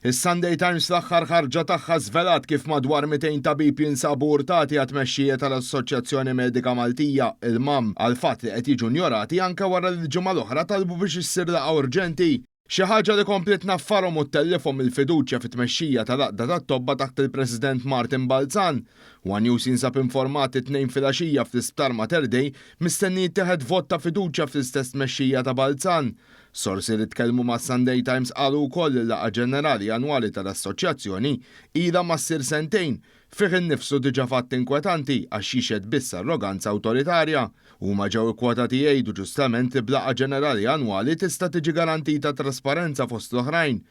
Is-Sunday Times l-aħħar ħarġa tagħha żvelat kif madwar 200 tabib jinsabu urtati għat-tmexxija tal-Assoċjazzjoni Medika Maltija, il-MAM, għall-fatt li qed jiġu njorati anke wara li l-ġimgħa l-oħra talbu biex issir laqgħa urġenti. Xi ħaġa li kompliet tnaffarhom u ttellifhom il-fiduċja fit-tmexxija tal-Għaqda tat-Tobba taħt il-President Martin Balzan. One News jinsab informat li t-Tnejn filgħaxija fl-Isptar Mater Dei mistenni jittieħed vot ta' fiduċja fl-istess tmexxija ta' Balzan. Sorsi li tkellmu mas-Sunday Times qalu wkoll li l-laqgħa ġenerali annwali tal-assoċjazzjoni ilha ma ssir sentejn Fih innifsu diġà fatt inkwetanti għax jixhed biss arroganza awtoritarja. Huma ġew ikkwotati jgħidu ġustament li b'laqgħa ġenerali annwali tista' tiġi garantita trasparenza fost l-oħrajn.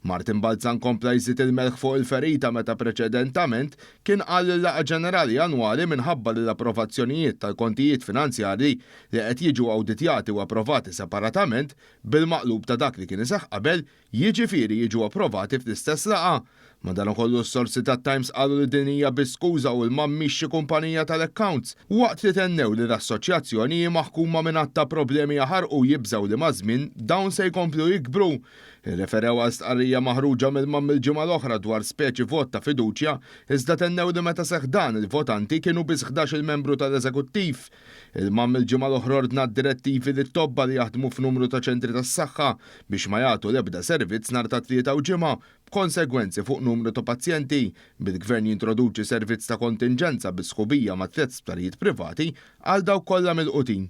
Martin Balzan kompla jżid il-melħ fuq il-ferita meta preċedentament kien qal li l-laqgħa ġenerali annwali minħabba li l-approvazzjonijiet tal-kontijiet finanzjarji li qed jiġu awditjati u approvati separatament bil-maqlub ta' dak li kien iseħħ qabel jiġifieri jiġu approvati fl-istess laqgħa. Madankollu s-sorsi tat-Times qalu li din hija biss skuża u l-MAM mhix xi kumpanija tal-accounts, waqt li tennew li l-assoċjazzjoni hi maħkuma minn għadd ta' problemi jaħarqu u jibżgħu li maż-żmien dawn se jkomplu jikbru. Irreferew għal stqarrija maħruġa mill-MAM il-ġimgħa l-oħra dwar speċi vot ta' fiduċja, iżda tennew li meta seħħ dan il-votanti kienu biss 11-il membru tal-eżekuttiv. Il-MAM il-ġimgħa l-oħra ordnat direttivi lit-tobba li jaħdmu f'numru ta' ċentri tas-saħħa biex ma jagħtu l-ebda servizz nhar ta' Tlieta u Ġimgħa b'konsegwenzi fuq numru ta' pazjenti, bil-Gvern jintroduċi servizz ta' kontinġenza bi sħubija ma' tliet sptarijiet privati għal dawk kollha milqutin.